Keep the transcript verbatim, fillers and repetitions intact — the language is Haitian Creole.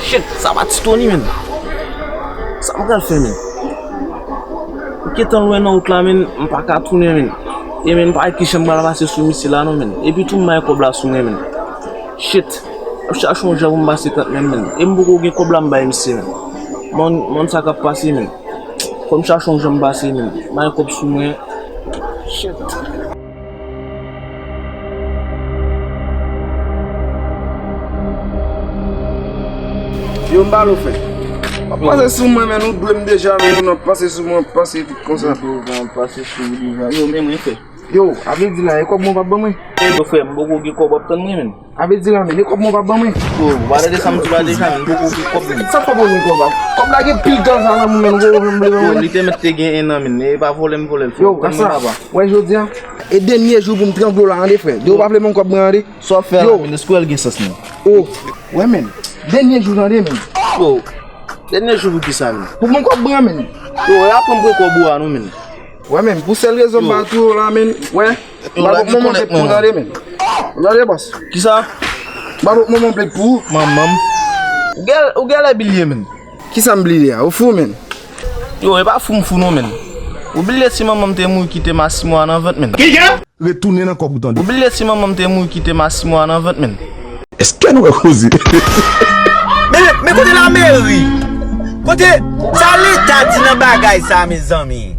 Shit, sa pa Ti Tony, menn. Sa m pral fè, menn? M gentan lwen nan wout la, menn, m pa ka tounen, menn. E, menn, pa ki jan m pral pase sou misye la, non, menn. Epi tou, m bay kòb la sou mwen, menn. Shit, m ap chache yon jan pou m pase kant menm, menn. E m poko gen kòb la, m bay misye, menn. Moun, moun sa k ap pase, menn. Fò m chache yon jan m pase, menn. M bay kòb sou mwen. Shit. Yo, m ba l ofè. W ap pase sou mwen, men ou dwe m deja, men ou nan pase sou mwen, pase tout konsa. Yo, men mwen fè. Yo, a vle di la, e kòb mwen w p ap ban mwen? E yo, frè, m poko gen kòb, w ap tann mwen, men. A vle di la, men, e kòb mwen w p ap ban mwen? Yo, w pa tande sa m di w la deja, men, m poko gen kòb, men. Sa k fè w pa ban mwen kòb la? Kòb la gen pil tan sa nan men mwen, ou vle ban mwen? Yo, li te mèt te gen en an, men, e pa vòlè m vòlè l, frè. Yo, tann mwen, papa. Wè, jodi a, e dènye jou pou m trangle w la, tande, frè. Depi w pa vle ban m kòb mwen, tande. Sa w ap fè la, men, èske w wè l gen sans, non? Oh, wè, men. Dènye jou, tande, men. Yo, dènye jou pou kisa, men? Pou mwen kòb mwen, men. Yo, e apre m pran kòb ou a, non, men. Wè, men, pou sèl rezon m pa touye w la, men. Wè, m pa pot manman plèt pou w, tande, men. Tande, bòs. Kisa? M pa pot manman plèt pou ou. Manman m. Ou gen, ou genlè bliye, men. Kisa m bliye a? Ou fou, men. Yo, e pa fou m fou, non, men. Ou bliye si manman m te mouri kite m a sis mwa nan vant, men. Retounen nan kòb ou, tande. Ou bliye si manman m te mouri kite m a sis mwa nan vant, men. Èske nou ka koze? Men, men, men kote lameri? Kote sa leta di nan bagay sa, mezanmi?